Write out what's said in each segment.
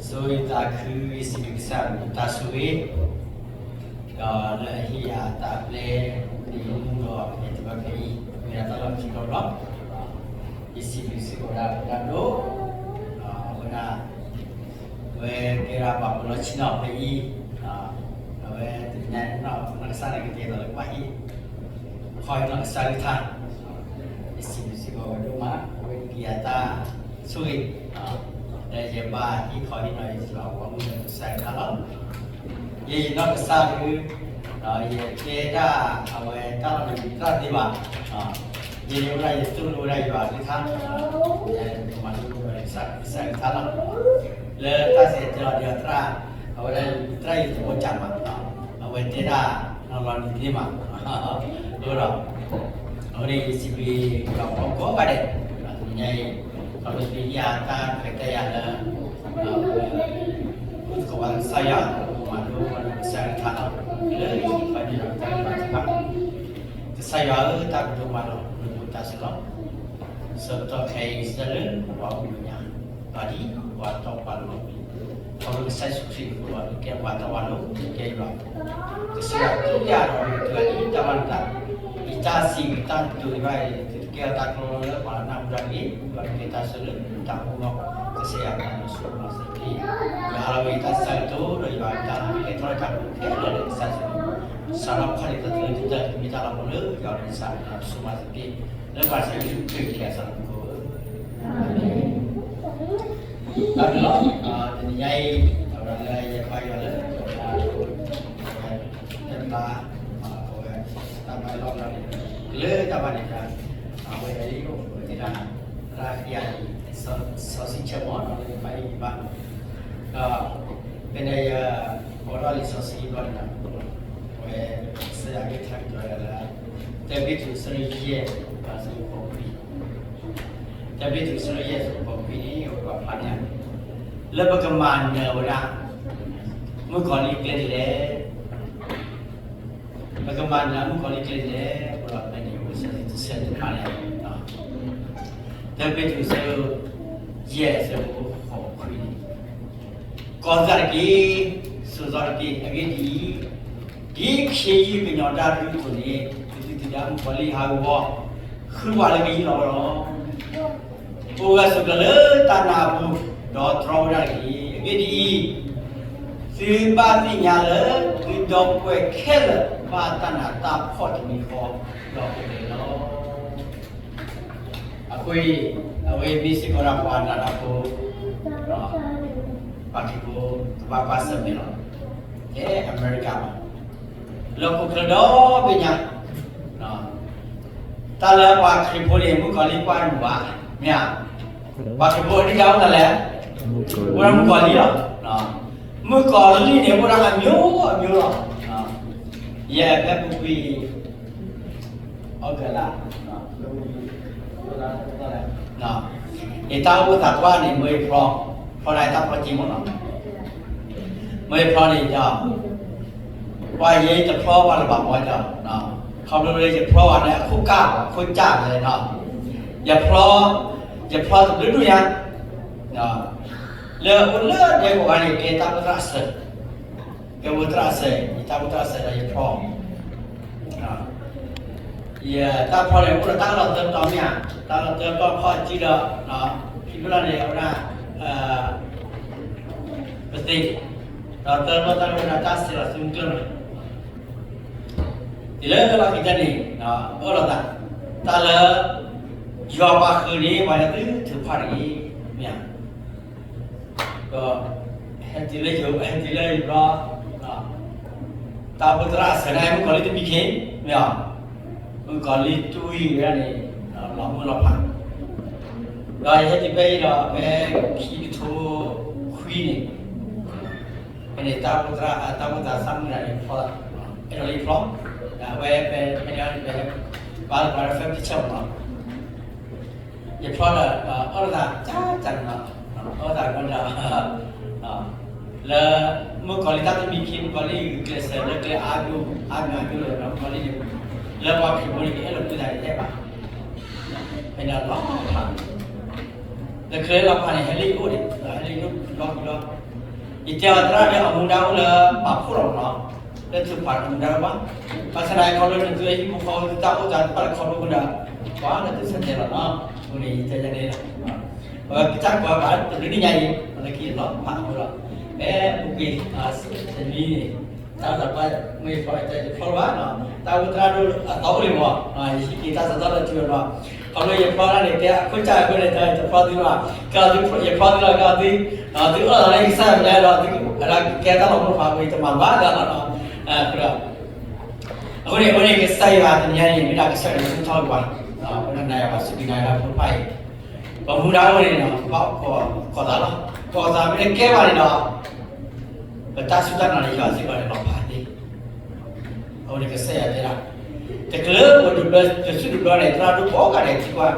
ဆိၣ်ဂ့ၤသးခု ယစံးဘျုးကစၢ်ယွၤတၢ်ဆိၣ်ဂ့ၤ, ဒီးလၢအဟ့ၣ်ယၤတၢ်အပျဲၢ် ဒ်ယမူဒီးယတဘၣ်ဖဲအံၤ မ့ၢ်ဒၣ်တၢ်လီၢ်ခံဘျီဘျီ, ယစံးဘျုးစ့ၢ်ကီးဝဲဒၣ်ပဒိၣ်, အဝဲဒၣ် အဝဲကဲဒၣ်ပှၤပၢၤလီၢ်ဆ့ၣ်နီၤဖဲအံၤ, အဝဲတနံၤညါန့ၣ် နီၢ်ကစၢ်န့ၣ်ကတဲာ်ဒီးလၢပှၤဟ့ၣ် ခီဟ့ၣ်နီၢ်ကစၢ်ကလုၢ်ကထါ, ယစံးဘျုးစ့ၢ်ကီးဝဲဒိၣ်မး, အဝဲက့ၤအတၢ်ဆိၣ်ဂ့ၤ, လၢယဘၣ်ဟ့ၣ်ခီဟ့ၣ်နီၤယစှၤဝဲမုၢ်ကစၢ်ကလုၢ်ကထါလီၤ. ယဲယနီၢ်ကစၢ်ဒုး, ယကဲဒၣ်အဝဲတၢ်လီၢ်န့ၣ် တၢ်သ့ဘၣ်, ယန့ၣ်ဝဲဒၣ်ယသိၣ်လိဝဲဒၣ်ယွၤကလုၢ်ကထါ, ယမၤလိဝဲဒၣ်ကစၢ်ကလုၢ်ကထါလီၤ. လၢတၢ်စံၣ်တဲၤတဲလီၤဒီးသရၣ်, အဝဲဒၣ်သရၣ်ယသဝီကၢ်မး, အဝဲတဲဒၣ်နီၢ်လီၤနံၤသ့မး, အဃိဒီး အဝဲန့ၣ်ယစံးဘျုးယွၤပှၤကိးဂၤဒဲး, တနံၤညါအံၤ, ခီဖျိလၢယတၢ်ခွဲးတၢ်ယာ်လၢ အိၣ်သကိးဘၣ်ကစၢ်ယွၤ, မၤလိဝဲဒၣ်ကစၢ်ယွၤကလုၢ်ကထါလီၤ, လၢယဖးန့ၢ်ဒီးတၢ်ကမၣ်တဖၣ်, ကစၢ်ယွၤဧၢ တၢ်ကဒိၣ်မးလီၤ, နဘိးတၢ်စၢၤလီၤ, ဆၢကတီၢ်ခဲအံၤ ဆၢလၢပှၤအိၣ်ဘှံးညါ, ပှၤဒ်ပှၤတီပှၤလိၤ, ခီဖျိကစၢ်ယ့ၣ်ၡူးခရံာ်အဃိလီၤ, ကဲပှၤတီပှၤလိၤ ကဲယွၤ ကစၢ်ယွၤတူၢ်ယၤဒီး မ့ၢ်တဂၤအံၤတၢ်ဘၣ်နသး, ယတၢ်စံးတၢ်ကတိၤယဘၣ်အံၤ သုတကဲထီၣ်တၢ်ကီလၢပှၤနၢ်ဟူတၢ်ဂ့ၤ, ယွၤကကဲတၢ်ဆၢလၢတၢ်အိၣ်နီၤ, ကစၢ်ယွၤတၢ်မၤစိရိၤမၤစၢၤတက့ၢ်, ယွၤဟးလီၤဝဲတၢ်ဆၢကတီၢ်ဒီးယွၤကတၢ်ကဲထီၣ်တၢ်ကဲထီၣ်တၢ်ကဲထီၣ်လၢကစၢ်ယွၤ, စးထီၣ်ခီၣ်လံၤတၢ်တလၢတတၢၢ် မ့ၢ်တၢ်လီၤပှီၢ်လၢယွၤကစၢ်ယွၤစိၤမၤစၢၤတက့ၢ်, လၢပှၤစံးဘျုးခရံာ်ကစၢ်လၢမူခိၣ်ဧၢ, အၤမ့ၣ်. တၢ်ဘျုးလီၤ, တနံၤညါအံၤ အဝဲဒၣ်လၢယခီယွၤလၢ တၢ်ဘါ, အဝဲတၢ်ဘါလီၢ်လၢန့ၣ်, လၢတၢ်ဘါန့ၣ် အဝဲအံၤအိၣ်ဝဲဒၣ် သရၣ်ခံဂၤအံၤ စီၤဆံဆဲးမီၣ် လၢယဘါအံၤဘၣ်, ဒီးဖဲန့ၣ်ယ အိးထီၣ်လံာ်စီဆှံဘျီန့ၣ်ဒီး အဝဲ ကစၢ်ယွၤကလုၢ်ကထါကတိၤဝဲဒၣ်လၢ တၢ်ပ့းတရူး အဆၢဒိၣ်ယဲၢ် အဆၢဖိဃိးခွံ, တၢ်ပ့းတရူး အဆၢဒိၣ်ယဲၢ် အဆၢဖိဃိးခွံန့ၣ် အဝဲပာ်ဖျါန့ၣ် လၢပကမၤနၢၤဝဲဒၣ် မုၣ်ကီၤလံၢ်ကျဲဒ်လဲၣ်. ပကမၤနၢၤမုၣ်ကီၤလံၢ်ကျဲဒ်လဲၣ်, အဃိဒီးဖဲန့ၣ် အဝဲဆၢတဆၢတဖၣ်န့ၣ်, တၢ်ပ့းတရူး အဆၢဒိၣ်ယဲၢ် အဆၢဖိဃိးခွံန့ၣ်, ကီၤသးတက့ၢ်, စိာ်သီတက့ၢ်, အဂ့ၢ်ဒ်အံၤ, ဒ်ခ့ယုၢ်ကညီၤတၢ်ရူၢ်အသိးန့ၣ် သုသုတဒါမုၣ်ကီၤလံၢ်ဟးဂီၤ, ဃုပှၤလၢကယံာ်လီၤဝဲလီၤ. အိၣ်ဂၢၢ်ဆိးကျၢၤလၢတၢ်နးအပူၤ, ဒီးတြီဝဲဒၣ်တက့ၢ်. အဂ့ၢ်ဒ်အံၤ, သုဘၣ်သ့ၣ်ညါလၢ သုဒီပုၢ်ဝဲၢ်ခဲလၢာ် ဘၣ်တၢ်နးတၢ်ဖှီၣ်တမံၤဃီ ဒီးအိၣ်လီၤ. အဃိ, အဝဲမ့ၢ်စ့ၢ်ကီးဒၣ်ပှၤနးတၢ်ဖိ, ပှၤခရံာ်ဖိ ကဘၣ်ကွၢ်ဆၢၣ်မဲာ်လီၤ. ဖဲအမဲရကၤလီၤ. လၢဟီၣ်ခိၣ်ချၢဒီဘ့ၣ်ညါ, တၢ်လၢပှၤခရံာ်ဖိန့ၣ် မုၣ်ကီၤလံၢ်ကွၢ်တမုာ်ဘၣ်, မ့ၢ်ဧါ. ပှၤခရံာ်ဖိဒ်တၢ်အိၣ်သးလဲၣ်, အိၣ်ဒၣ်မုၣ်ကီၤလံၢ်လီၤ. မုၣ်ကီၤလံၢ်န့ၣ် အိၣ်ဒၣ်အမျိုးအမျိုးလီၤ. ယဲဖဲပူၤကွံာ် အီကူးလါ, ယတၢ်အိၣ်သးကွၢ်န့ၣ် မ့ၢ်ယဖျီ, ဖျီဒၣ်တၢ်ဖျီက့မ့ၢ်နီၤ, မ့ၢ်ယဖျီန့ၣ်ဒီး ပှၤယဲတဖျီပှၤလၢၤဘၣ်မ့ၢ်ဒီး, ခီဖျိလၢယဖျီဘၣ်လၢအခိၣ်ကၢ်ဘၣ် အခိၣ်ကၢ်လဲၣ်နီၤ, ယဖျီ, ယဖျီတဘျုးဒူၣ်ညါ, လၢအိၣ်လၢဒဲကဝီၤန့ၣ် ကဲတၢ်အိၣ်သရၣ်စၢၤ, ကဲအိၣ်သရၣ်စၢၤ, ယတၢ်အိၣ်သရၣ်စၢၤဒီးယဖျီ ယတၢ်ဖျီန့ၣ် အိၣ်ဒီးတၢ်လီၢ်သၢတီၤမ့ၢ်ဧါ, တၢ်လီၢ်သၢတီၤခီၣ်ကံဒီး, ခံဖျၢၣ်န့ၣ် အဝဲဒၣ် ပသ့, ဒီးသၢတီၤတၢ်လီၢ်ဝဲဒၣ်တၢ်စဲးလီၤသုကျၢၢ်န့ၣ်, ဒ်လၢလီၢ်ခံကတၢၢ်န့ၣ် အၢၣ်လီၤသး, တၢ်လၢ ယွၤပှၤဃုန့ၣ် ပှၤလၢသုထုးဖးတဂ့ၤ, မ့ၢ်ဧါ. ဒီး ဟဲတုၤလၢယ ဟဲတုၤလၢယဘျီ, တၢ်အိၣ်ဖှိၣ်သရၣ်အစၢၤန့ၣ် မုၣ်ကီၤလံၢ်တမံၤခံ, မ့ၢ်ဧါ, မုၣ်ကီၤလံၢ်တွံၢ်ဝဲဒၣ်န့ၣ် လီၤမုၢ်လီၤဖး, ဒီးယဟဲတုၤဖဲအံၤဒီး ဖဲခံကထိခွံန့ၣ် ဖဲန့ၣ် တၢ်အိၣ်ဖှိၣ်သရၣ် တၢ်အိၣ်ဖှိၣ်သရၣ်သးမုၢ်ဒၣ်န့ၣ် ဖျီ, အဲၣ်ဒိးလၢယဖျီ, ဒီးအဝဲဖဲ ဖဲန့ၣ် ဘါလၢပှၤဒီး ဖဲပတံဆၢၣ်မးလီၤ. ယဖျီဒီး အၢၣ်လီၤသး ကၢ်ကၢ်န့ၣ်လီၤ, အၢၣ်လီၤသးကီဒီး လၢ မုၣ်ကီၤလံၢ်တၢ်တမံၤခံ မုၣ်ကီၤလံၢ်ဂုာ်ကျဲးစၢးလၢကျဲအါဒိၣ် အါမံၤအါဒိၣ်လၢ မုၣ်ကီၤလံၢ်န့ၣ် လၢပှၤခရံာ်ဖိန့ၣ် ကအဲၣ်လီၤကွံာ်သးန့ၣ် တအဲၣ်ဘၣ်, ဖဲန့ၣ်လီၤဖး, လၢ တချုးလၢလီၤဖးန့ၣ် ဟဲလၢယအိၣ်န့ၣ် ဟဲလၢယအိၣ်လီၤလီၤ. ယတဲအီၤသရၣ်ဒီးအမူဒါအိၣ်လၢပာ်ဖှိၣ်လီၤမးနီၤ, လၢထုးဖးအမူဒါလၢၤဘၣ်. ဘၣ်ဆၣ်သနာ်က့ခီဖျိလၢနသုဟံၣ်ဖိဃီဖိတၢ်အိၣ်သးတဖၣ်လၢခီဖျိအဃိဒီး ပှၤလၢသုဆၢတဲာ်လီၤနီၤ, အဃိန့ၣ် ယတဲယၤန့ၣ်လီၤ. ပကစၢ်ကွၢ်ဘၣ်တဘျုးနံၣ်ညါအံၤ လၢခံလီၤဖးအဃိဒီး ဖဲပူၤကွံာ် တနွံန့ၣ် တၢ်သးပှၢ်မ့ၢ်ဖျီတၢ်တဖျီလၢၤဘၣ်နီၤ, တၢ်အိၣ်သရၣ်ဒိၣ်အသီအိၣ်လံမး, ယဟံးက့ၤတၢ်စးထီၣ်လၢထံလီၤနီၤ, ခီဖျိယဖျီတၢ်န့ၣ် တဲအခိၣ်ကၢ်အဃိန့ၣ် တၢ်တဖျီသုလၢၤဘၣ်, ကဲသု ယဖျီသုလီၤ ကဲသု, သုအၢၣ်လီၤလၢယကစၢ်ယွၤမ့ၢ်ဒီး သုကကဲတၢ်လီၤမူဖးဝံၤ တမၤဘၣ်တၢ်လီၤနီၤ, အဃိဒီး အဃိန့ၣ် အဃိန့ၣ် ကစၢ်ယွၤတနံၤညါန့ၣ် မ့ၢ်ဒၣ်ကစၢ်ယွၤလၢဆၢထၢၣ်ပှၤ, ပနၤယၤပှၤစူၢ်က့ၤနာ်က့ၤတၢ်ဖိတဖၣ်အံၤ, ပမူဒါအိၣ်န့ၣ်ဒီး ပဘၣ်ကီၢ်သးလီၤ, ကီၢ်သးမ့ၢ်တကဲဘၣ်န့ၣ်ဒီး ပတၢ်စူၢ်တၢ်နာ်လၢယွၤစ့ၢ်ကီးန့ၣ် လီၤဖးသ့, အဃိန့ၣ် ကစၢ်ယွၤတဲဒၣ်, တချုးပတဘျီ တစုတဘျီန့ၣ် သရၣ်ဒိၣ်ကိးဂၤဒဲးထံၣ်ကွၢ်,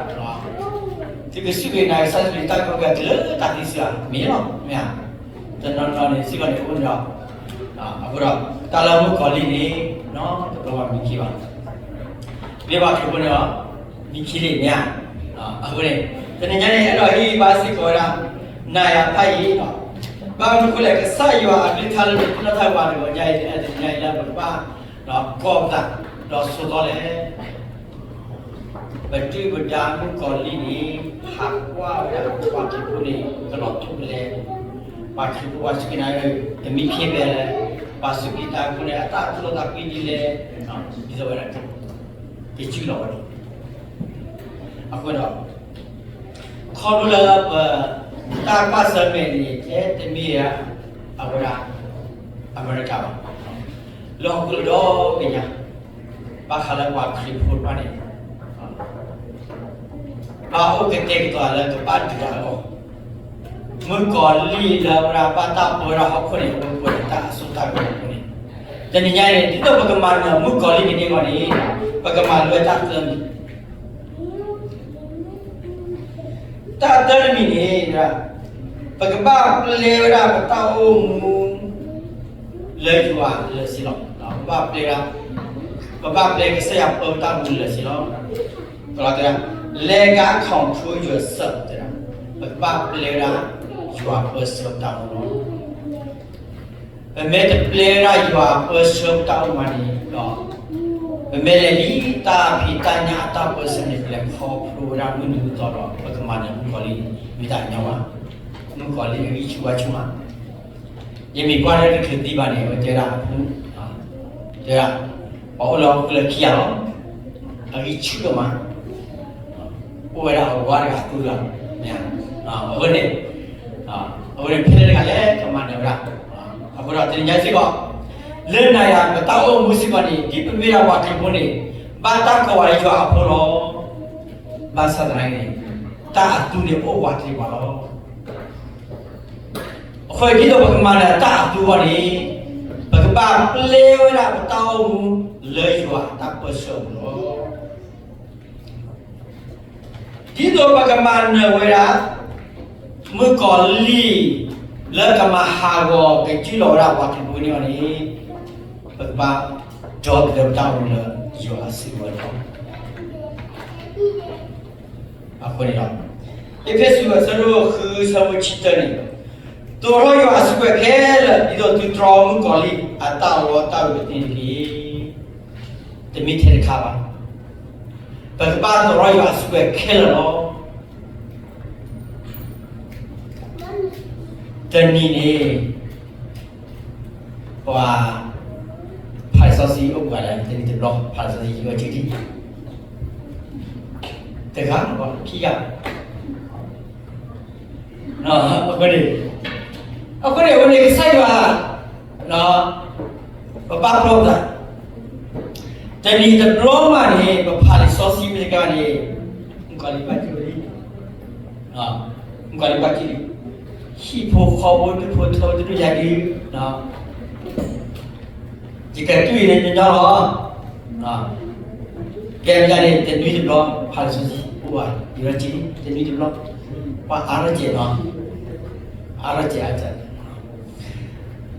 သုကစူၢ်က့ၤနာ်က့ၤကစၢ်ယွၤတၢ်ကီကၤ တချုးတၢ်သံစှၤမ့ၢ်လီၤ, မ့ၢ်ဧါ, တနီၤနီၤန့ၣ်စ့ၢ်ကီးန့ၣ် အိၣ်န့ၣ်ဒီး, အဃိဒီး တၢ်လၢမုၣ်ကီၤလံၢ်န့ၣ် နီတဘျီဘၣ်မံခံဘၣ်, မ့ၢ်ပှၤခရံာ်ဖိန့ၣ်ဒီး မံခံလံ မ့ၢ်ဧါ, အဃိန့ၣ် တနံၤညါန့ၣ် အဲၣ်ဒိးဟ့ၣ်ဘါစ့ၢ်ကီးဝဲဒၣ် နၤယၤဖးယံာ်, ဘၣ်မနုၤအဃိလဲၣ် ကစၢ်ယွၤအကလုၢ်ကထါလၢပနီၢ်ထၢၣ်ပှၤတဂီၤညါအံၤ တနံၤညါအံၤလၢပကဘၣ် ကီၢ်ပသး ဒီးဆိးသီလဲၣ် ပဒုၣ်ပဒါမုၣ်ကီၤလံၢ်န့ၣ် ဟးကွၢ်ဝဲဒၣ်ပှၤခရံာ်ဖိန့ၣ် ကလီၤထူၣ်ဖဲလဲၣ်, ပှၤခရံာ်ဖိပှၤစူၢ်က့ၤနာ်က့ၤ တမံခ့ဖဲလဲၣ်, ပှၤစူၢ်က့ၤတၢ်ဖိန့ၣ် အတၢ်သူၣ်လီသးကွံဒ်လဲၣ်, ဒ်သိးဝဲဒၣ် ကစူၢ်လီၤဝဲလီၤ. အဃိဒီး ခီဖျိလၢပ တၢ်ကွၢ်ဆၢၣ်မဲာ်န့ၣ် ထဲတမ့ၢ်ဒၣ် အဝဲဒၣ် အမဲရကၤဘၣ်, လၢဟီၣ်ခိၣ်ဒီဘ့ၣ်ညါ ဘၣ်ဃးလၢပှၤခရံာ်ဖိတဖၣ်န့ၣ် ဘၣ်အိၣ်ကတဲာ်ကတီၤလၢကဘၣ်ဒုးတၢ်အဂီၢ်, မုၣ်ကီၤလံၢ်လၢအဝဲဒၣ်ဘၣ်တၢ်ပၢဝဲဒၣ်ဟီၣ်ခိၣ်န့ၣ် အဝဲပၢတၢ်အစိတၢ်ကမီၤအဃိန့ၣ်, တနံၤညါအံၤန့ၣ် ဒ်သိးပကမၤနၢၤမုၣ်ကီၤလံၢ်န့ၣ်န့ၣ်ဂီၢ်န့ၣ် ပကမၤနၢၤဝဲတၢ်သၢမံၤ တၢ်တၢတမံၤန့ၣ် ပကဘၣ်ပျဲဝဲဒၣ်ပတၢ်အိၣ်မူ လၢယွၤလၢာ်စ့ၢ်လီၤ. ပဘၣ်ပျဲဝဲဒၣ်, ပဘၣ်ပျဲကစၢ်ယွၤပၢတၢ်အိၣ်မူလၢာ်စ့ၢ်လီၤ. ပလီၤတဲဒၣ် let God control yourself တဲဒၣ်, ပကဘၣ်ပျဲဝဲဒၣ် ယွၤပၢဆှၢပတၢ်အိၣ်မူလီၤ. ပမ့ၢ်တပျဲဝဲဒၣ်ယွၤပၢဆှၢပတၢ်အိၣ်မူန့ၣ်ဒီး ပမ့ၢ်လဲၤလံတၢ်ဖံးတၢ်ညၣ်အတၢ်ပၢဆှၢန့ၣ် ပလဲၤခီဖျိဝဲဒၣ်မုၢ်နံၤမုၢ်သီဒီး ပကမၤနၢၤမုၣ်ကီၤလံၢ်န့ၣ် မ့ၢ်တၢ်ညီဘၣ်. မုၣ်ကီၤလံၢ်အဂံၢ်ဆူၣ်ဘါဆူၣ်မး, ယမ့ၢ်ကွၢ်လၢတချုးသံဘၣ်န့ၣ် အဝဲတဲဒၣ်အဖိ, တဲဒၣ် ပှၤအိၣ်လၢဟီၣ်ခိၣ်ချၢခံဂၤလီၤ, အဂံၢ်ဆူၣ်ဒိၣ်မး, အိၣ်ဝဲဒၣ်အဝၤတဂၤအသိလီၤ, အဃိန့ၣ် အဃိန့ၣ် ဖဲလဲၣ်တဂၤလဲၣ် ကမၤနၢၤဝဲဒၣ်. အဃိဒီးတနံၤညါစ့ၢ်ကီး လၢနၤယၤပတၢ်အိၣ်မူစ့ၢ်ကီးန့ၣ် ဒ်ပမ့ၢ်ဒၣ်ပှၤခရံာ်ဖိန့ၣ် ဘၣ်တၢ်ကိးဝဲလၢယွၤအဖိလီၤ. ဘၣ်ဆၣ်သနာ်က့န့ၣ် တၢ်အသူန့ၣ်အိၣ်ပှၤတဂၤလီၤ. အဃိဒ်သိးပကမၤနၢၤတၢ်အသူအဂီၢ်န့ၣ် ပကဘၣ်ပျဲဝဲဒၣ်ပတၢ်အိၣ်မူလၢယွၤအတၢ်ပၢဆှၢအပူၤလီၤ. ဒ်သိးပကမၤနၢၤဝဲဒၣ် မုၣ်ကီၤလံၢ် လၢကမၤဟးဂီၤကစုၢ်လီၤဝဲဒၣ်ပှၤခရံာ်ဖိန့ၣ်အီၤန့ၣ် ပကဘၣ်ဒီသဒၢပတၢ်အိၣ်မူလၢယွၤအစုကဝဲၤလီၤ. အဃိန့ၣ်ဒီး အ့းဖ့းစူးအဆၢဒိၣ်ဃုဆၢဖိတဆံတၢန့ၣ်, သရိာ်ယွၤအစုကဝဲၤခဲလၢာ် ဒ်သိးသုတြီမုၣ်ကီၤလံၢ်အတၢ်လီတၢ်ဝ့ၤတန့ၢ်တက့ၢ်. တမ့ၢ်ထဲတခါဘၣ်. ပကဘၣ်သရိာ်ယွၤအစုကဝဲၤခဲလၢာ်လီၤ. တနံၤန့ၣ် ပှၤ ဖးလံာ်စီဆှံအိၣ်ပှဲၤလဲၣ် တနံၤတဘျီ ဖးလံာ်စီဆှံ ယွၤစုဒံး တဂၤ ခံဂၤ အဃိန့ၣ် အဃိန့ၣ် အဝဲန့ၣ်ကစၢ်ယွၤ ပဘၣ်ပျီပသး တနံၤတဘျီမးန့ၣ် ပဖးလံာ်စီဆှံမ့ၢ်တကါန့ၣ် မုၣ်ကီၤလံၢ်ဘၣ်က့ၤလံ မုၣ်ကီၤလံၢ်ဘၣ်က့ၤလံ ဟံၣ်ဖိဃီဖိဒူၣ်ဖိထၢဖိတဒူၣ်ယၤဒုး ယကတူၢ်အံၤန့ၣ်ညီညီလီၤ. ကဲမ့ၢ်န့ၣ် တနွံတဘျီ ဖးလံာ်စီဆှံ အိၣ်ဘၣ် ယွၤစုဒံး တနွံတဘျီ ပှၤအါထီၣ်ကဲးနီၤ အါထီၣ်ကဲးအါထီၣ်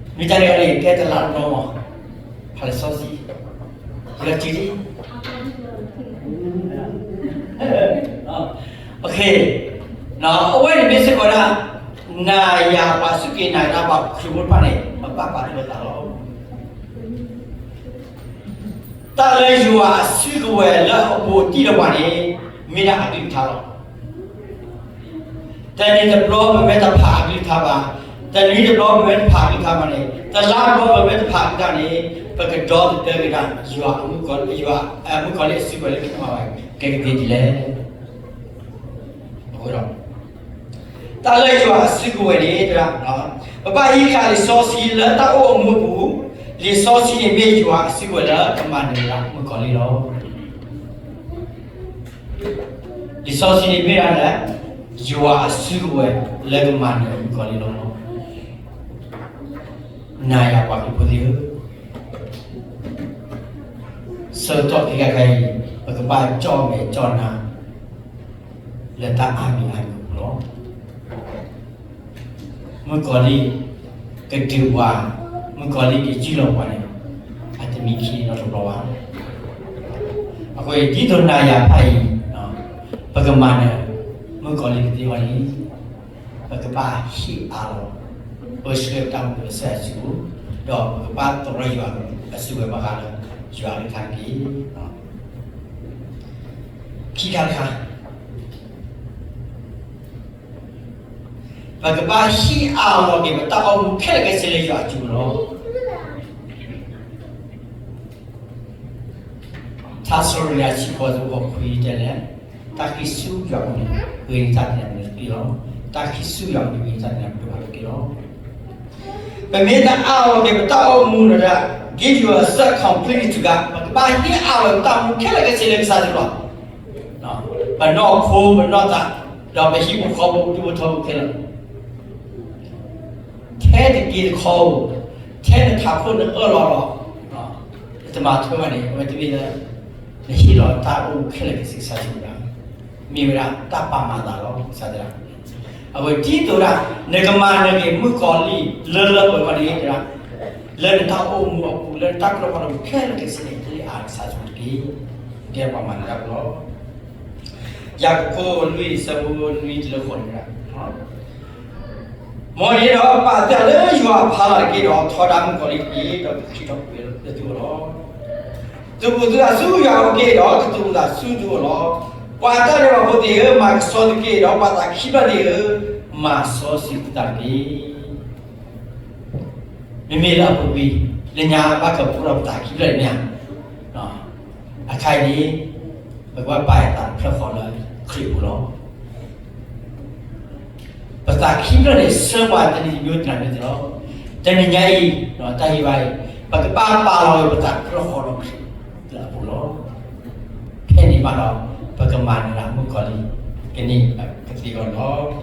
မ့ၢ်တၢ်န့ၣ်န့ၣ် ကဲတလါတဘျီမး ဖးလံာ်စီဆှံ ယွၤစုဒံး OK အဝဲန့ၣ်မ့ၢ်စ့ၢ်ကီးဒၣ် နၤယၤပှၤစူၢ်က့ၤနာ်က့ၤတၢ် ပှၤခရံာ်ဖိတဖၣ်န့ၣ် ပဘၣ်ပာ်ဒိၣ်ပသးလီၤ. တၢ်လၢယွၤအစုကဝဲၤလၢအဘူးအတံၢ်လၢပှၤန့ၣ် မ့ၢ်ဒၣ်အကလုၢ်ကထါလီၤ. တနံၤတဘျီပမ့ၢ်တဖးအကလုၢ်ကထါဘၣ်, တနွံတဘျီပမ့ၢ်တဖးအကလုၢ်ကထါဘၣ်န့ၣ်, တလါတဘျီပမ့ၢ်တဖးအကလုၢ်ကထါန့ၣ်, ပကဒီသဒၢက့ၤဒၣ် ယွၤအမုၣ်ကီၤလံၢ်အစုကဝဲၤလၢကမၤဝဲ ကဲကသ့ဒ်လဲၣ်. တၢ်လၢယွၤအစုကဝဲၤန့ၣ် ပဘၣ်ဟံးဃာ်လံာ်စီဆှံလၢတၢ်အိၣ်အမူအပူၤ, လံာ်စီဆှံန့ၣ်မ့ၢ်ယွၤအစုကဝဲၤလၢကမၤနၢၤဒၣ်မုၣ်ကီၤလံၢ်လီၤ. လံာ်စီဆှံန့ၣ်မ့ၢ်ဒၣ်လဲၣ်, ယွၤအစုကဝဲၤလၢကမၤနၢၤမုၣ်ကီၤလံၢ်လီၤ. နၤယၤပှၤခရံာ်ဖိသ့ၣ်ဧၢ, ဆၢကတီၢ်ခဲခါအံၤ ပကဘၣ်ကၠီၣ်မဲာ်ကၠီၣ်နါ လၢတၢ်အါမံၤအါမံၤအပူၤလီၤ. မုၣ်ကီၤလံၢ်ကဒုးပှၤ, မုၣ်ကီၤလံၢ်ကယူၢ်လီၤပှၤန့ၣ် အတမံၤခံနီတဘျီဘၣ်. အဃိ ဒ်သိးနၤယၤဖးအံၤ ပကမၤနၢၤ မုၣ်ကီၤလံၢ်ကသ့အဂီၢ်န့ၣ် ပကဘၣ်ဟ့ၣ်အါလီၤ ပဆှၢတၢ်အိၣ်မူလၢကစၢ်ယွၤစုပူၤ, ဒီးပကဘၣ်သရၣ်ယွၤအစုကဝဲၤဘၣ်ဃးလၢ ယွၤအကလုၢ်ကထါတက့ၢ်. ခံခါတခါ ပကဘၣ်ဟ့ၣ်အါလီၤက့ၤ ပတၢ်အိၣ်မူခဲလၢာ်ခဲဆ့လၢယွၤအစုပူၤလီၤ. ထါစံးထီၣ်ပတြၢၤ တဆံဃိး အဆၢဖိခွံတဲလဲၣ်, တၢ်ခံးဆူယွၤအပူၤန့ၣ် ဂ့ၤန့ၢ်တၢ်သ့ၣ်တဖၣ်န့ၣ်တက့ၢ်လီၤ. တၢ်ခံးဆူယွၤအပူၤန့ၣ် ဂ့ၤန့ၢ်တၢ်သ့ၣ်တဖၣ်န့ၣ်တက့ၢ်လီၤ. ပမ့ၢ်တအါလီၤက့ၤ ပတၢ်အိၣ်မူဒီး give yourself completely to God, ပကဘၣ်ဟ့ၣ်အါလီၤ ပတၢ်အိၣ်မူခဲလၢာ်ခဲဆ့လၢကစၢ်ယွၤလီၤ. ပနီၢ်ခိ ပနီၢ်သး ဒီးပဟံၣ်ဖိဃီဖိ ပဒူၣ်ဖိထၢဖိခဲလၢာ် ထဲတက့ၤတခီဧိၤ, ထဲနထးခိၣ်နအၢၣ်လီၤလီၤ, နတမၤထွဲဘၣ်န့ၣ် အဝဲတမ့ၢ်လၢ နဟ့ၣ်လီၤတၢ်အိၣ်မူခဲလၢာ်ခဲဆ့ကစၢ်ယွၤ, မ့ၢ်ဝဲဒၣ်တၢ်ပာ်မၤသးလီၤ ကစၢ်တဲဒၣ်. အဝဲဒ်သိးဒၣ် နကမၤနၢၤက့ၤမုၣ်ကီၤလံၢ်လၢလၢပှဲၤပှဲၤန့ၣ် လၢနတၢ်အိၣ်မူအပူၤ လၢနတၢ်ကရၢကရိခဲလၢာ်ခဲဆ့န့ၣ် ဟ့ၣ်အါကစၢ်ယွၤတက့ၢ်. ကဲပှၤမၤနၢၤတၢ်ဖိလီၤ. ယၤကိာ်ခိၣ်လွံၢ် အဆၢဖိနွံတုၤလၢဃိးန့ၣ်, မ်န့ၣ်ဒီး ပာ်သုလၢယွၤအဖီလာ်တက့ၢ်, ဒီးထီဒါမုၣ်ကီၤလံၢ်တက့ၢ်, ဒီးကခံးထီၣ်ကွံာ်လၢသုဂီၢ်လီၤ. သုးဘူးသုသးဆူယွၤအအိၣ်တက့ၢ်, ဒီးကသူၣ်အုးသးဆူသုဂီၢ်လီၤ. ပှၤတၢ်ဒဲးဘးဖိသ့ၣ်ဧၢ, မၤကဆှီသုတက့ၢ်, ဒီးပှၤသးခံဖျၢၣ်သ့ၣ်ဧၢ, မၤစီဆှံသုသးတက့ၢ်. မ့မ့ၢ်လၢအပူၤကွံာ် လၢညါဘၣ်ကပူၤဒီးပသးခံဖျၢၣ်န့ၣ်ဧါ. အခါအံၤန့ၣ် ပကဘၣ်ပာ်အသးတဖျၢၣ်ဃီလၢခရံာ်အပူၤလီၤ. ပသးခံဖျၢၣ်န့ၣ် ဆှၢပှၤတနံၤတမံၤတနံၤတမံၤလီၤ. တနံၤညါအံၤ တၢ်ဟ့ၣ်ဘၣ်အံၤ ပကဘၣ်ပာ်လီၤပသးတဖျၢၣ်ဃီလၢခရံာ်အပူၤလီၤ. ဖဲန့ၣ်ဘၣ်ဒီး ပကမၤနၢၤဒၣ်မုၣ်ကီၤလံၢ် ကန့ၢ်ကသ့အဂီၢ်န့ၣ်လီၤ.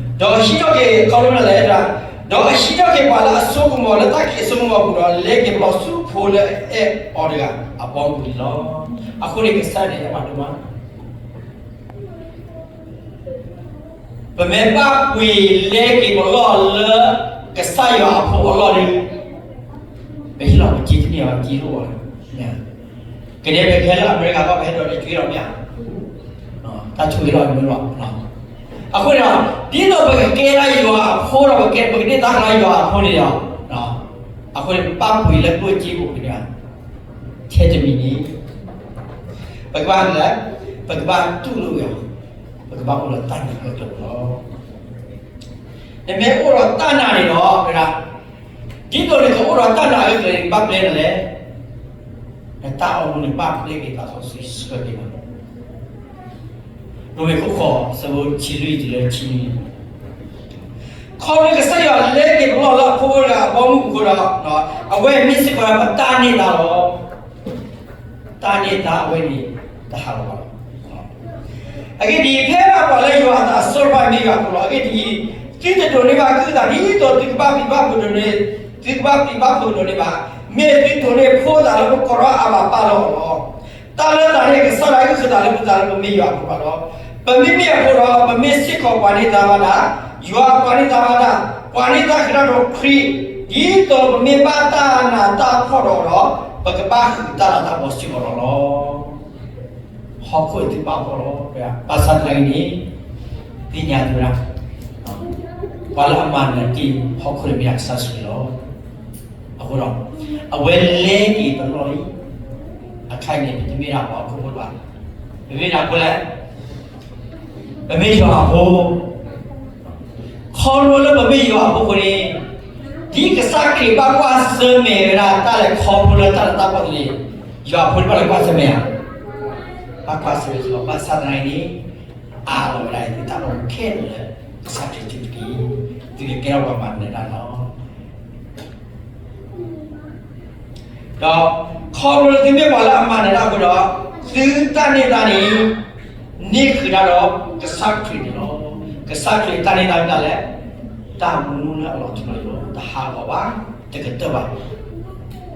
ဒီးဟံးထီၣ်က့ၤ ခီဖျိလၢလဲၣ်, ဒီးအဟံးထီၣ်က့ၤပှၤလၢအစိကမီၤလၢတၢ်ခံးအစိကမီၤအပူၤဒီး လဲက့ၤပလီၢ်ဆူဖိလၢအအဲၣ်အီၤတဂၤအဘီအမုၢ်လီၤ. အဃိန့ၣ်ကစၢ်န့ၣ် အဲၣ်ပှၤဒိၣ်မး ပမ့ၢ်ဘၣ်ကွံာ်လဲက့ၤပလီၢ်လၢ ကစၢ်ယွၤအဖိအလီၢ်ဒီး ပဟ့ၣ်လီၤပစ့တန့ၢ်အီၤ စ့တအိၣ်ဘၣ်. ကဒဲးပကဟဲလၢအမဲရကၤကီၢ် ပဟဲဒီးတၢ်ကွံာ်လီၤမ့ၢ်ဧါ, တၢ်ဆိၣ်ဂ့ၤလီၤမ့ၢ်လီၤ. အဃိန့ၣ်ဒီး ဒ်သိးပကကဲလၢယွၤအဖိဒီး ပကဲ ပကန့ၢ်တၢ်ဟးလၢယွၤအဖိန့ၣ်ဒီး အဃိန့ၣ် ပဘၣ်ကွံာ်လၢကျိၣ်စ့ပူၤကန့ၢ် ထဲတမံၤန့ၣ် ပကဘၣ်လဲၣ်, ပကဘၣ်တူၢ်လိာ်ဝဲ, ပကဘၣ်အိၣ်ဒီးတၢ်နာ်အၢၣ်ကျၢၤလီၤ. နမ့ၢ်အိၣ်ဒီးတၢ်နာ်န့ၣ်ဒီး ဝဲဒၣ် ဒ်သိးနကအိၣ်ဒီးတၢ်နာ်အၢၣ်ကျၢၤန့ၣ် နဘၣ်ပျဲနၤလဲၣ်, နတၢ်အိၣ်မူန့ၣ် ဘၣ်ပျဲက့ၤသးစီဆှံဆှၢက့ၤနၤလီၤ. ရိမ့ၤခိၣ်ဃိး ဆၢဖိတဆံလွံၢ်တုၤလၢတဆံနွံ ခီဖျိကစၢ်ယွၤလဲက့ၤပလီၢ်လၢအဖိအဂၤအဘီအမုၢ်အဃိဒီး အဝဲမ့ၢ်စ့ၢ်ကီးပတၢ်န့ၢ်သါလီၤ. တၢ်န့ၢ်သါအဝဲန့ၣ် တဟးလီၤဘၣ်လီၤ. အဂ့ၢ်ဒ်အံၤ, ဖဲဘၣ်ပှၤလၢယွၤအသးအစီတဖၣ်မ့ၢ်ယွၤအဖိလီၤ. အဂ့ၢ်ဒ်အံၤ, သုတဒိးန့ၢ်ဘၣ်ကုသးဒ်သိးသုကဘၣ်ပျံၤဘၣ်ဖုးဒိၣ်န့ၢ်, သုကဘၣ်ပျံၤဘၣ်ဖုးဒိၣ်န့ၢ်ဘၣ်. မ့ၢ်သုဒိးန့ၢ်ဖိသၣ်လၢပကိးထီၣ်အါဘၣ်ပၢ်လၢအီၤလီၤ. တၢ်လၢတၢ်န့ၣ် ကစၢ်ယွၤအုၣ်က့ၤသးလၢပသးလၢပမ့ၢ်ယွၤအဖိခွါလီၤ. ပမ့မ့ၢ်အဖိဒီး ပမ့ၢ်စ့ၢ်ကီးပှၤန့ၢ်သါဘၣ်တၢ်, ယွၤပှၤန့ၢ်သါဘၣ်တၢ်, ပှၤန့ၢ်သါကဒါဒီးခရံာ်, ဒ်သိးပမ့ၢ်ဘၣ်တၢ်နးတၢ်ဖှီၣ်ဒီးဒီး ပကဘၣ်ဃုာ်တၢ်လၤတၢ်ကပီၤစ့ၢ်ကီးလီၤ. ဟီၣ်ခိၣ်အသုးပာ်ဖှိၣ်လီၤ. ဘၣ်ဆၣ်သနာ်က့န့ၣ် သ့ၣ်ညါသုဒၣ်, ပှၤလၢအမၤနၢၤတ့ၢ်ဟီၣ်ခိၣ်န့ၣ်မ့ၢ်ဒၣ်ကစၢ်ယ့ၣ်ၡူးလီၤ. အဃိဒီး အဝဲလဲက့ၤပလီၢ်လံ, အခါအံၤန့ၣ် ပတမ့ၢ်ဒၣ်ပှၤဟီၣ်ခိၣ်ဖိဘၣ်, ပမ့ၢ်ဒၣ်ဖိလဲၣ်, ပမ့ၢ်ယွၤအဖိ ခီဖျိလၢပမ့ၢ်ယွၤအဖိအဃိန့ၣ်, ဒ်ကစၢ်ခရံာ်ဘၣ်ကွၢ်ဆၢၣ်မဲာ်ဝဲဒၣ်တၢ်လဲၤခီဖျိလၢတၢ်လၤတၢ်ကပီၤတဂ့ၤ, ယွၤအဖိတဖၣ်လဲၤကွၢ်ဆၢၣ်မဲာ်ဧါ, ဘၣ်ကွၢ်ဆၢၣ်မဲာ်လီၤ. ဘၣ်ဆၣ်သနာ်က့န့ၣ်, အးလီၤဝဲဒၣ်သုတၢ်အိၣ်မူခဲလၢာ်လၢကစၢ်ခရံာ်တက့ၢ်, သုကကဲထီၣ်ပှၤမၤနၢၤတၢ်လီၤ. ဒီးခီဖျိလၢသုမ့ၢ်ပှၤလၢအမၤနၢၤတၢ်အဃိဒီး, သုတၢ်န့ၢ်သါန့ၣ် န့ၢ်ဃုာ်တၢ်ဒီးကစၢ်ခရံာ်န့ၣ်လီၤ. ကစၢ်ခရံာ်တၢ်န့ၢ်သါမ့ၢ်ဒၣ်လဲၣ်, တၢ်မူလၢအလီၤထူလီၤယိာ် တဟးဂီၤဘၣ်, တကတၢၢ်ဘၣ်.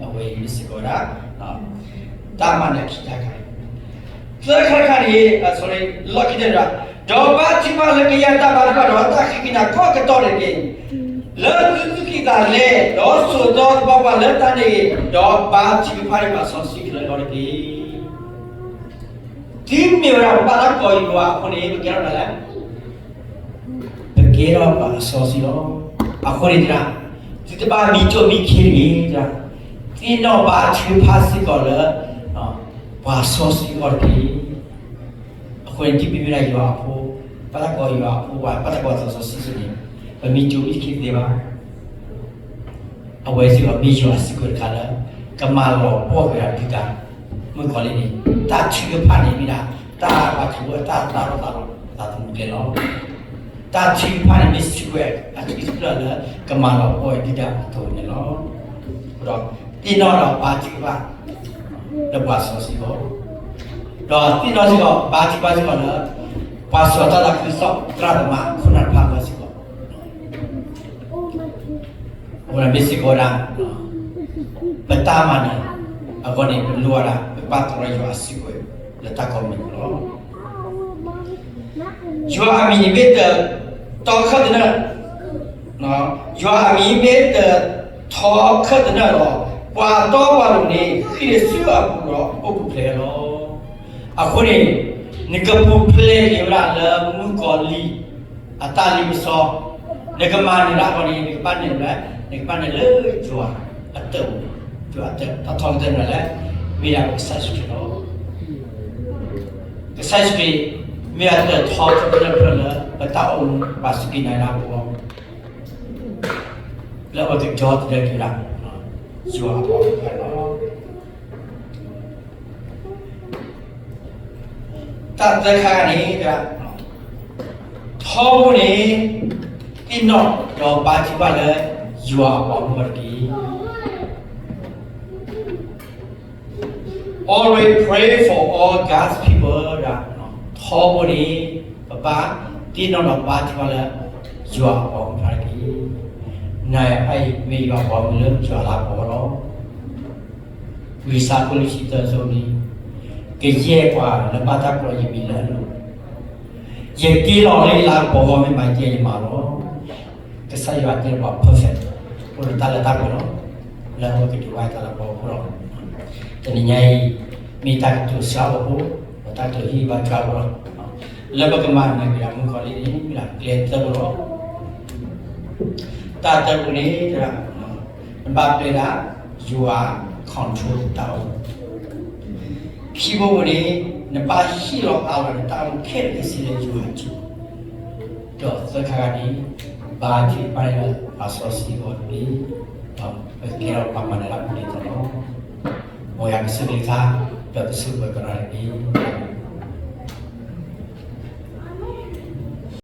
အဝဲအံၤမ့ၢ်စ့ၢ်ကီးဝဲဒၣ် တၢ်မၤနၢၤခံခါတခါ, သၢခါတခါန့ၣ်, လီၢ်ခံတၢၢ်တခါ, ဒီးဘါထုကဖၣ်လၢကယဲၢ်တၢ်ဘါထုကဖၣ်ဒီးတၢ်ဃ့ကညးကိးကတီၢ်န့ၣ်တက့ၢ်. လၢသုသူၣ်ကံၢ်သးလဲ, ဒီးစိာ်သီသပှၢ်ပှၢ်လၢတၢ်န့ၣ်ဂ့ၤ, ဒီးဘါထုကဖၣ်န့ၢ်ပှၤစီဆှံကလၢာ်လီၤတက့ၢ်. သုမ့ၢ်ဝဲဒၣ်ပှၤဘၣ်တၢ်ကိးယွၤအဃိန့ၣ် ပကဲထီၣ်ဒ်လဲၣ်, ပကဲထီၣ်ပှၤစီဆှံလီၤ. အဃိန့ၣ်တဂၤ, သုတဘၣ်မံကၠိၣ်မံခ့တဂ့ၤ, သ့ၣ်နီၣ်ဘါထုကဖၣ်စ့ၢ်ကီးလၢ ပှၤစီဆှံအဂီၢ်တက့ၢ်. အဃိန့ၣ် ဒ်ပမ့ၢ်ဒၣ်ယွၤအဖိ, ဘၣ်တၢ်ကိးယွၤအဖိ, ဘၣ်တၢ်ကိးစီဆှံန့ၣ်, ပမံကၠိၣ်မံခ့တသ့ဘၣ်. အဝဲစ့ၢ်ကီးမ့ၢ်ယွၤအစုကဝဲၤတခါလၢ ကမၤလီၤပှီၢ်က့ၤဒၣ်ဒုၣ်ဒါ, မုၣ်ကီၤလံၢ်န့ၣ်, တၢ်ထုကဖၣ်န့ၣ်မ့ၢ်ဒၣ် တၢ်ဘါထုကဖၣ် တၢ်သးလီၤသးလီၤသးသမူကျဲလီၤ. တၢ်ထုကဖၣ်န့ၣ်မ့ၢ်စုကဝဲၤအစုကဝဲၤလၢ ကမၤလီၤပှီၢ်က့ၤဒုၣ်ဒါအသိးန့ၣ်လီၤ. ဒီးသ့ၣ်နီၣ်ဒီးဘါထုကဖၣ် လၢပှၤစီဆှံအဂီၢ်, ဒီးသ့ၣ်နီၣ်စ့ၢ်ကီး ဘါထုကဖၣ်စ့ၢ်ကီးလၢ ပှၤစီၤတၢ်သးခုကစီၣ်သရၣ်သမါခိၣ်နၢ်တဖၣ်အဂီၢ်စ့ၢ်ကီး, အဃိန့ၣ်မ့ၢ်စ့ၢ်ကီးဝဲဒၣ် ပတၢ်မၤနၢၤအဂီၢ်န့ၣ် ပလိၣ်ဝဲဒၣ် ပပာ်သးလၢယွၤအစုကဝဲၤလၢတၢ်ကိးမံၤန့ၣ်လီၤ. ယွၤအမံၤန့ၣ်မ့ၢ်တၢ်တီခၢၣ်သနၢၣ်, ယွၤအမံၤမ့ၢ်တၢ်တီခၢၣ်သနၢၣ်ဒီး ပှၤတီပှၤလိၤန့ၣ် ဃ့ၢ်ဆူအပူၤဒီးအိၣ်ပူၤဖျဲးလီၤ. အဃိန့ၣ် နကပူၤဖျဲးက့ၤဝဲဒၣ်လၢမုၣ်ကီၤလံၢ်အတၢ်လ့ပစီ, နကမၤနၢၤတၢ်အဂီၢ်န့ၣ် နကဘၣ်နၢၤလဲၣ်, နကဘၣ်နၢၤလၢယွၤအတၢ်, ယွၤအတၢ် တၢ်ထီကတၢၢ်န့ၣ်လဲၣ်, မ့ၢ်ဒၣ်ကစၢ်ယ့ၣ်ၡူးခရံာ်လီၤ. ကစၢ်ယ့ၣ်ၡူးခရံာ် မ့ၢ်အတၢ်ထီကတၢၢ်ဖျၢၣ်လၢ ပတၢ်အိၣ်မူ ပှၤစူၢ်က့ၤနာ်က့ၤတၢ်ဖိ လၢအဝဲကဒီသဒၢက့ၤဝဲဒၣ် ယွၤအဖိခွါလီၤ. တၢ်သၢခါန့ၣ် ထီဘိန့ၣ် သ့ၣ်နီၣ်ဒီးဘါထုကဖၣ်လၢ ယွၤအပှၤဂီၢ်မုၢ်အဂီၢ်တက့ၢ်. Always pray for all God's people ဒၣ်, ထီဘိန့ၣ် ပဘၣ်သ့ၣ်နီၣ်ဒီးဘါထုကဖၣ်လၢ ယွၤအပှၤဂီၢ်မုၢ်တက့ၢ်. နအံၤ မ့ၢ်ယွၤအပှၤဂီၢ်မုၢ်လၢယွၤလၤကပီၤလီၤ. ဝံယၡါယၤ အခိၣ်လွံၢ်ဆံသၢ အဆၢဖိနွံ, ကယဲၢ်ပှၤလၢဘၣ်တၢ်ကိးယမံၤလၢအလိၤ, ယက့ၤလီၤလၢယလၤကပီၤအဂီၢ် မ့ၢ်မၤယတဲယမၤလီၤ. ကစၢ်ယွၤတဲပှၤ perfect အိၣ်ဒီးတၢ်လၢတၢ်ပှဲၤလီၤ, လၢအဝဲကဒုးဝဲတၢ်လၤကပီၤအဃိလီၤ. တနံၤညါအံၤ မ့ၢ်တၢ်ကတိၤဆှၢအဖိ, ဒီးတၢ်ကတိၤဟ့ၣ်ဘါထုကဖၣ်အဖိလီၤ. လၢပကမၤနၢၤက့ၤဒၣ်မုၣ်ကီၤလံၢ်န့ၣ် မ့ၢ်ဒၣ်ကျဲသၢပူၤလီၤ. တၢ်သၢပူၤန့ၣ် နဘၣ်ပျဲဒၣ် ယွၤ control တၢ်အိၣ်မူ. ခံဘိန့ၣ် နဘၣ်ဟ့ၣ်လီၤအးလီၤနတၢ်အိၣ်မူခဲလၢာ်ခဲဆ့လၢယွၤအစုပူၤ, ဒီးသၢခါတခါန့ၣ် ဘါထုကဖၣ်လၢပှၤစီဆှံအဂီၢ်တက့ၢ်. ဒီးပကကဲထီၣ်ပှၤမၤနၢၤတၢ်ဖိဒ်သိးလီၤ. မ်ယွၤကဆိၣ်ဂ့ၤက့ၤ ဒီးကဆိၣ်ဂ့ၤက့ၤပှၤကိးဂၤဒဲးတက့ၢ်.